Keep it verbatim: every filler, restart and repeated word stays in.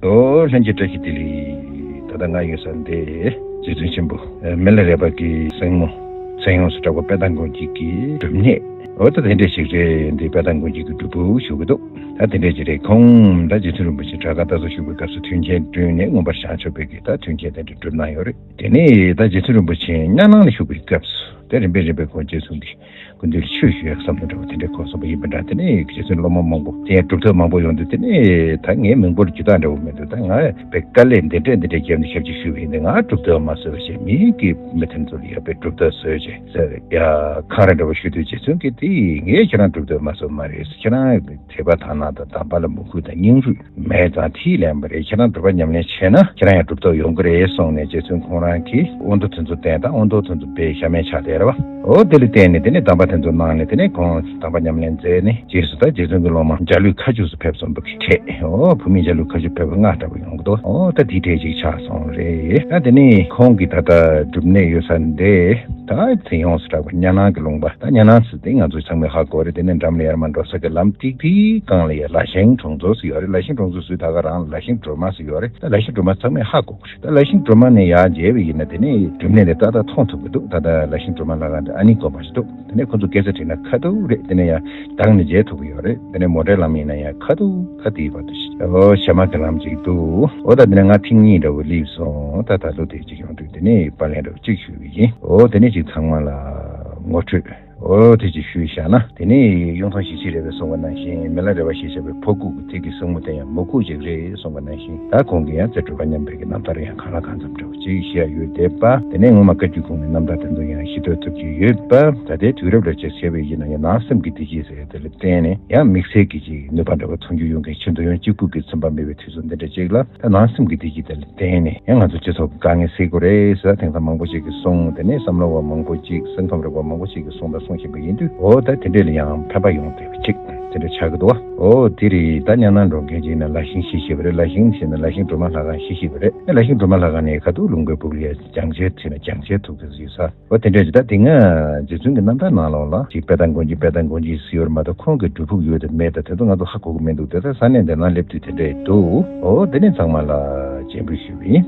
ཨོ་ལྷན་རྒྱས་བཀྲ་ཤིས་བདེ་ལེགས། ད་ལྟ་ང་ཡོད་ས་འདི་རྗེ་བཙུན་ཆེན་པོ་མི་ལ་རས་པ་གི་སྲིང་མོ་ཚེ་ཡོངས་སུ་གྲགས་པ་དཔལ་ལྡན་དགོན་གཅིག་གི་སྒྲུབ་གནས། ཨོ་ད་དེ་འདྲས་ཞིག་རེད། འདི་དཔལ་ལྡན་དགོན་གཅིག་གི་སྒྲུབ་ཕུག་ཞུ་གི་འདུག་ད་དེ་འདྲས་ཅིག་རེད། ཁོང་ད་རྗེ་བཙུན་རིན་པོ་ཆེ་གྲྭ་ཁར་ལྟ་ཚོ་ཞུགས་པའི་སྐབས་སུ་མཐུན་རྐྱེན་བསྐྲུན་ནས་མངོན་པར་བྱང་ཆུབ་པའི་གི་ད་མཐུན་རྐྱེན་དེ་འདྲ་བསྒྲུབས་གནང་ཡོད་རེད། དེ་ནས་ད་རྗེ་བཙུན་རིན་པོ་ཆེ་གཉའ་ནང་ལ་བཞུགས་པའི་སྐབས་སུ་དེ་རིམ་པས་རིམ་པས་ཁོང་རྗེ་བཙུན་གྱི་སྐུ་མདུན་ལ་ཆོས་ཞུ་ཡག་བསམ་བློ་འདྲ་བོ་དེ་འདྲའི་ཁོང་གསུངས་པ་ཡིན་པ་འདྲ། དེ་ནས་རྗེ་བཙུན་སློབ་མ་མང་པོ་དེ་ཡང་གྲུབ་ཐོབ་མང་པོ་ཡོང་དུས། དེ་ནས་ད་ངའི་མིང་པོར་རྒྱུ་དག་འདྲ་བོ་མི་འདུག་ད་ང་བའི་དཀའ་ལས་འདི་འདྲས་འདི་འདྲས་བརྒྱབ་ནས་ཞབས་ཕྱི་ཞུས་པ་ཡིན་ཏེ། ང་གྲུབ་ཐོབ་མ་བཟོས་པ་བྱས། མིའི་གི་མི་དེ་ཚོ་ལ་ཡག་པའི་གྲུབ་ཐོབ་བཟོས་བྱས་ཟེར་ཡ་འཁང་ར་འདྲ་བོ་ཞུ་དུས། རྗེ་བཙུན་གྱིས་དེ་ངས་ཁྱེད་རང་གྲུབ་ཐོབ་མ་བཟོས་པ་མ་རེད། ཁྱེད་རང་དད་པ་དག་སྣང་དང་དམ་པ་ལ་མོས་གུས་དང་སྙིང་རུས་མེད་ཙང་ཐིག་ལེན་པ་རེད། ཁྱེད་རང་སྒྲུབ་པ་ཉམས་ལེན་བྱས་ན་ཁྱེད་རང་ཡང་གྲུབ་ཐོབ་ཡོང་གི་རེད་གསུངས་ནས། རྗེ་བཙུན་ཁོང་རང་གིས་དབང་དུ་དེ་ཚོ་བསྟན་དང་། དབང་དུ་དེ་ཚོ་དཔེ་གཤའ་མའི་ཕྱག་དེ་རེད་བ། འོ་དེ་ལ་བརྟེན་ནས་དེ་ནས་གདམས་པ་དེ་ཚོ་གནང་ནས། དེ་ནས་ཁོང་གདམས་པ་ཉམས་ལེན་མཛད་ནས། རྗེས་སུ་ད་རྗེ་བཙུན་གྱི་སློབ་མ་འཇའ་ལུས་མཁའ་སྤྱོད་སུ་ཕེབས་སོང་བ་གི་གྲས། འོ་བུད་མེད་འཇའ་ལུས་མཁའ་སྤྱོད་ཕེབས་པ་ལྔ་འདྲ་བོ་ཡོང་གི་འདུག་འོ་ད་དེ་གྲས་ཅིག་ཆགས་སོང་རེད། ད་དེ་ནས་ཁོང་གི་ད་ལྟ་སྒྲུབ་གནས་ཡོད་ས་འདི་ད་ཚེ་ཡོངས་སུ་གྲགས་པ་གཉའ་ནང་གི་ལུང་པ། ད་གཉའ་ནང་ཟེར་དེ་ང་ཚོ་ཚང་མས་ཧ་གོ་རེད། དེ་ནས་འགྲམ་ལ་ཡར་མར་འགྲོ་ས་གི་ལམ་ཏིག་ཏིག་སྒང་ལ་ཡ་ལ་ཤིང་གྲོང་ཚོ་ཟེར་ཡོད་རེད། ལ་ཤིང་གྲོང་ཚོ་ཟེར་ད་ག་རང་ལ་ལ་ཤིང་སྒྲོལ་མ་ཟེར་ཡོད་རེད། ད་ལ་ཤིང་སྒྲོལ་མ་ཚང་མས་ཧ་གོ་གི་རེད། ད་ལ་ཤིང་སྒྲོལ་མ་ནས་ཡར་མཇལ་བ་ཡིན་ན་དེ་ནས་སྒྲུབ་གནས་དེ་ཏག་ཏག་མཐོང་ཐུབ་ཀྱི་འདུག་ད་ལྟ་ལ་ཤིང་སྒྲོལ་མ་ལྷ་ཁང་དེ་ཨ་ནི་དགོན་པ་ཞིག་འདུག་དེ་ནས་ཁོ་ཚོ་སྐད་ཆ་དྲིས་ན་ཁ་ཐུག་རེད། དེ་ནས་ཡར་བདག་ནས་མཇལ་ཐུབ་ཀྱི་ཡོད་རེད། དེ་ནས་མོ་ཊའི་ལམ་ཡིན་ན་ཡང་ཁ་ཐུག་ཁ་དེའི་བར་དུ་ཞིག་ཨོ་ཞྭ་དམར་གྱི་ལམ་ཅིག་འདུག་འོ་ད་དེ་ནས་ང་ཐེངས་གཉིས་འདྲ་བོ་སླེབས་སོང་། ད་ད་ལོ་དེ་ཅིག་ཡོང་དུས་དེ་ནས་པར་ལེན་འདྲ་བོ་ཅིག་ཞུས་པ་ཡིན། འོ་དེ་ནས་ཅིག་ཚང་མ་ལ་ངོ་སྤྲོད། འོ་དེ་ཅིག་ཞུས་བཞག་ན། དེ་ནས་གཡུང་དྲུང་ཞེ་བྱེད་རས་པས་གསུངས་པ་ནང་བཞིན། མི་ལ་རས་པ་ཞེས་བྱ་བའི་ཕོ་རྒོད་ཀྱི་ཚིག་གི་སྲིང་མོ་དེ་ཡང་མོ་རྒོད་ཅིག་རེད་གསུངས་པ་ནང་བཞིན། ད་ཁོང་གིས་ཡང་རྩེ་སྒྲུབ་པ་མཉམ་པའི་གི་རྣམ་ཐར་ཡང་གང་ལ་གང་འཚམ་འདྲ་བོ་ཅིག་བཤད་ཡོད་བསྡད་པ། དེ་ནས་སྔོན་མ་བཀའ་བརྒྱུད་གོང་མའི་རྣམ་ཐར་དེ་ཚོ་ཡང་ཤེས་རྟོགས་ཐུབ་ཀྱི་ཡོད་པ། ད་ལྟའི་དུས་རབས་ལ་ཅིག་བྱས་པ་ཡིན་ན་ཡང་ནང་སེམས་ཀྱི་བདེ་སྐྱིད་ཟེར་ཡ་དེ་ལ་བརྟེན་ནས་ཡང་དམིགས་བསལ་གྱི་ཅིག་ནུས་པ་འདྲ་བོ་མཚོན་རྒྱུ་ཡོང་མཁན། ཆུ་འདོད་ཡོན་གཅིག་པུ་གིས་ཚིམ་པ་མེད་པའི་དུས་ཚོད་འདི་འདྲ་ཅིག་ལ། ད་ནང་སེམས་ཀྱི་བདེ་སྐྱིད་དེ་ལ་བརྟེན་ནས་ཡང་ང་ཚོ་སྤྱི་ཚོགས་ཀྱི་དཀའ་ངལ་སེལ་དགོས་རེད་ཟེར་དེང་སང་མང་པོ་ཞིག་གིས་གསུངས། དེ་ནས་བསམ་བློ་བ་མང་པོ་ཞིག་སེམས་ཁམས་རིག་པ་མང་པོ་ཞིག་གིས་གསུངས་དང་གསུང་བཞིན་པ་ཡིན་དུས། འོ་ད་དེ་འདྲས་ལ་ཡང་ཕན་པ་ཡོང་བསྡད་པ་ཅིག་དེ་འདྲ་ཆགས་ཀྱི་འདུག་བ། འོ་དེ་རེད། ད་གཉའ་ནང་འགྲོ་མཁན་ཅིག་ཡིན་ན་ལ་ཤིང་ཤེས་ཤེས་པ་རེད། ལ་ཤིང་ཞེས་ན་ལ་ཤིང་སྒྲོལ་མ་ལྷ་ཁང་ཤེས་ཤེས་པ་རེད། ལ་ཤིང་སྒྲོལ་མ་ལྷ་ཁང་ནས་ཁ་ཐུག་ལུང་པའི་སྦུག་ལ་ཡ་རྒྱང་ཆེར་ཕྱིན་ན་རྒྱང་ཆེར་ཐུག་ཚོད་ཡོད་ས། འོ་དེ་འདྲ་ཅིག་ད་དེ་སྔ་རྗེ་བཙུན་གྱི་རྣམ་ཐར་ནང་ལོགས་ལ་ཅིག་དཔལ་ལྡན་དགོན་གཅིག་དཔལ་ལྡན་དགོན་གཅིག་ཟེར་ཡོད་རེད་མ་གཏོགས། ཁོང་གི་སྒྲུབ་ཕུག་ཡོད་དང་མེད་དང་དེ་ཚོ་ང་ཚོ་ཧ་གོ་གི་མི་འདུག་དེ་ད་ས་གནས་འདི་ནང་སླེབས་དུས་དེ་འདྲ་འདུག་འོ་དེ་ནས་ཚང་མ་ལ་སྤྱན་འབུལ་ཞུས་པ་ཡིན།